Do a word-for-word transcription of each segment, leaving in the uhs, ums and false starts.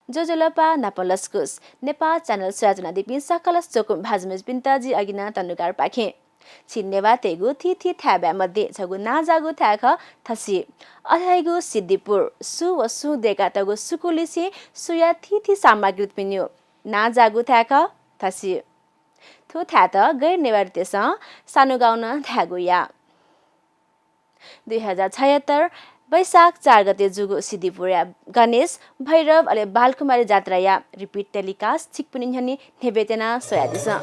ज्वजलपा नापं लसकुस। नेपाल च्यानल स्वयाच्वनादीपिं सकल स्वकुमि भाजु मय्जुपिन्त जि अघि नं तनुकारपाखें। छि नेवाःतय्गु थीथी थाय्बाय् मध्ये छगू नांजाःगु थाय् खः थसि। अथेयागु सिद्धिपुर। सु व सुं दय्कातःगु सुकुलिसिं सुया थीथी सामग्रीत पिन्यु नांजाःगु थाय् खः थसि। थ्व थाय्त गैर नेवारीतय्सं सानुगाउँ नं धायेगु याः। दुई हजार छयत्तर वैशाख चार गते जूगु सिद्धिपुरया गणेश, भैरव अले बालकुमारी जात्राया repeat telecast छिकपिनि न्ह्यःने न्ह्यब्वयेत्यना स्वयादिसँ।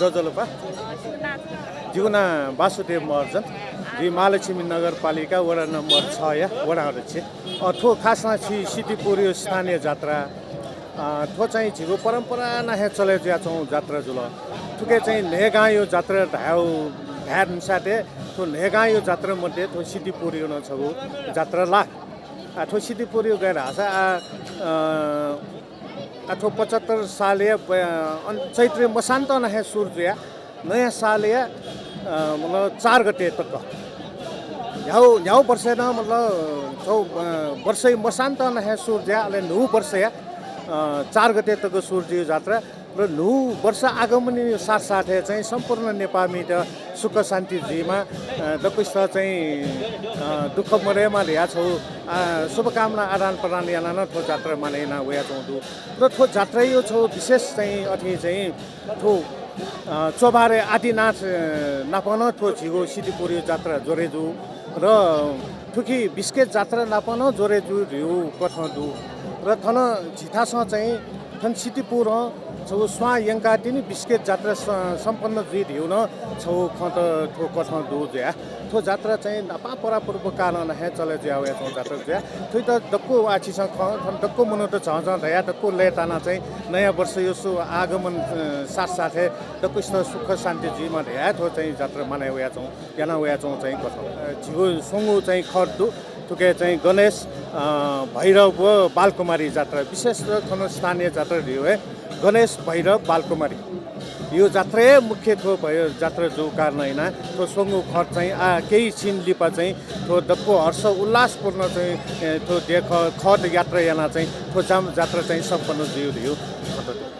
ज्वजलपा। जिगु नां वासुदेव महर्जन। जि महालक्ष्मी नगरपालिका वडा नम्बर छया वडा अध्यक्ष। अ, थ्व खासमा छि सिद्धिपुरया स्थानीय जात्रा। अ, थ्व चाहिँ झीगु परम्परा नं हे चले जुयाच्वंगु जात्रा जुल। थुके चाहिँ न्हय्‌गांया जात्रा धायेगु धाये धुंसाथं थ्व न्हय्‌गांया जात्रा मध्ये थ्व सिद्धिपुरया नं छगू जात्रा ला। आ, थ्व सिद्धिपुरया गय् धाःसा, आ, अ, आ, थ्व पचहत्तर सालया ब-, अन-, चैत्र मसान्तं नं हे सुरु जुया, नयाँ सालया, अ, मतलब, चार गते तक। न्ह्यागु, न्ह्यागु वर्षय् नं, मतलब, थ्व, अ, वर्षया मसान्तं नं हे सुरु जुया, अले न्हू वर्षया, अ, चार गते तक सुरु जुइगु जात्रा। र न्हू वर्ष आगमनया साथसाथै चाहिँ सम्पूर्ण नेपाःमित सुख शान्ति जुइमा, अ, दक्वसित चाहिँ, अ, दुःख मदयेमा धया छगू, अ, शुभकामना आदान प्रदान यानाः नं थ्व जात्रा मानय् याना वयाच्वंगु दु। र थ्व जात्राया छगू विशेष चाहिँ अथे चाहिँ थ्व, अ, चोभारे आदिनाथ, अ, नाप नं थ्व झीगु सिद्धिपुरया जात्रा जोडे जू। र थुकी बिस्केट जात्रा नाप नं जोडे जू धइगु कथं दु। र थन झीथासं चाहिँ थन सिद्धिपुरं छगू स्वां यंकाः तिनि बिस्केट जात्रा स-, सम्पन्न जुइ धइगु नं छगू खँ त थ्व कथं दु जुया। थ्व जात्रा चाहिँ न्हापा परापूर्वकालं नं हे चले जुया वयाच्वंगु जात्रा जुया। थुइत दक्व आः छिसं खं, थन दक्व मनूत झःझः धयाः दक्व लय्तानाः चाहिँ नयाँ वर्षया सु आगमन, अ, साथसाथै दक्वसित सुख शान्ति जुइमा धयाः थ्व चाहिँ जात्रा मानय् वयाच्वं, याना वयाच्वं चाहिँ कथं। अ, झीगु स्वंगू चाहिँ खट दु। थुके चाहिँ गणेश, अ, भैरव व बालकुमारी जात्रा, विशेषतः थन स्थानीय जात्रा धइगु हे गणेश, भैरव, बालकुमारी। यो जात्रा हे मुख्य थ्व भै-, जात्रा जूगु कारणं यानाः थ्व स्वंगू खट चाहिँ आः केही छिन लिपा चाहिँ थ्व दक्व हर्ष उल्लासपूर्ण चाहिँ, ए, थ्व देख खट यात्रा यानाः चाहिँ थ्व जाम-, जात्रा चाहिँ सम्पन्न जुइगु धइगु खट दु।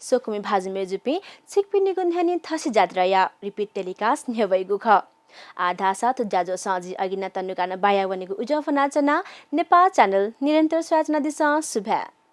स्वकुमि भाजु मय्जुपिं, छिकपिनिगु न्ह्यःने थसि जात्राया repeat telecast न्ह्यवइगु खः। आः धाःसा थ्व ज्याझ्वलय् जि अगिना तनुकानं बाया वनेगु उजं फ्वनाच्वना। नेपाल channel निरन्तर स्वयाच्वनादिसँ। सुभाय्।